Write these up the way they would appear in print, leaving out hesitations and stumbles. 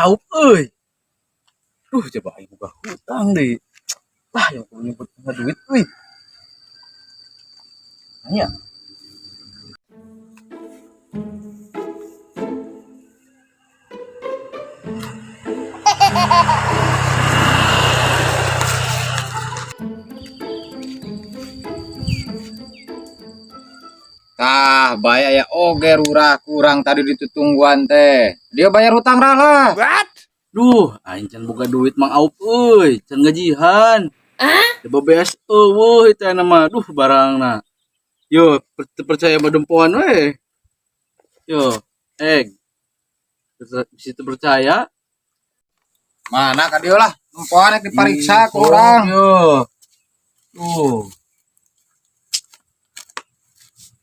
Aup euy. Duh, coba aing boga hutang deui. Lah, yang kudu nyebut duit euy. Nanya. Tah, bae aya oge rurah kurang tadi ditutungguan teh. Dia bayar hutang rah lah. Duh, aing can boga duit Mang Aup euy, can gajihan. Coba beas eueuh itu nama. Duh, barangna. Yo, percaya mah dempoan we. Yo, egg. Bisa percaya? Mana ka dieu lah, nempoan rek dipariksa ku urang. Yo. Tuh.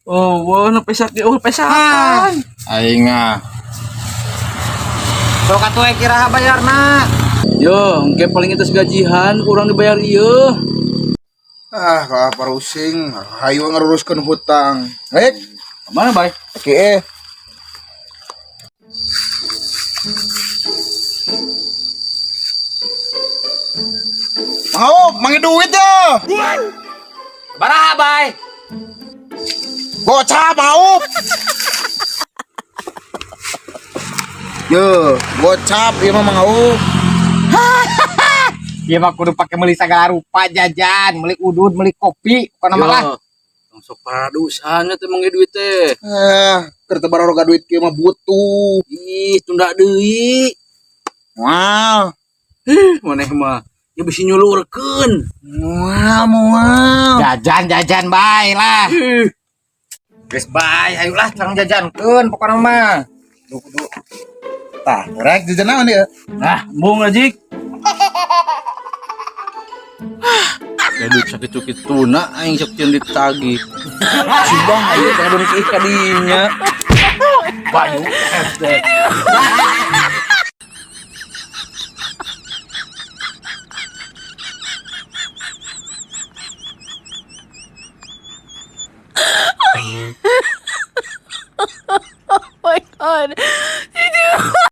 Oh, wah, na pesak di oh pesakan. Aing ah. Sok atuh we kira bayarna. Yo, engke paling itu gajihan kurang dibayar ieu. Ah, kalah parusing, hayu ngeruruskeun hutang. Rek, Mana, Bay? oke eh. Mau, mangi duit ya. Baraha bae. Gocap mau. Yo, gocap ieu mah Mang Aup. Ieu mah kudu pake meuli sagala rupa jajan, meuli udud, meuli kopi, pokona mah lah. Yo, sok paradusan teh mangi duit teh. Eh, keur teu baroga duit kieu mah butuh. Ih, tunda deui. Moal, Ih, maneh mah ya bisi nyulurkeun. moal, moal. Jajan jajan bae lah. Ih, Geus bae, ayo lah cang jajankeun pokona mah. Duh kudu. Tah, rek jajan naon ieu? nah, embung aja. Ya duit sakitu-kituna aing sok jeung ditagih. Si Bang ayo teh don kiih ka dinya. Bayu teh.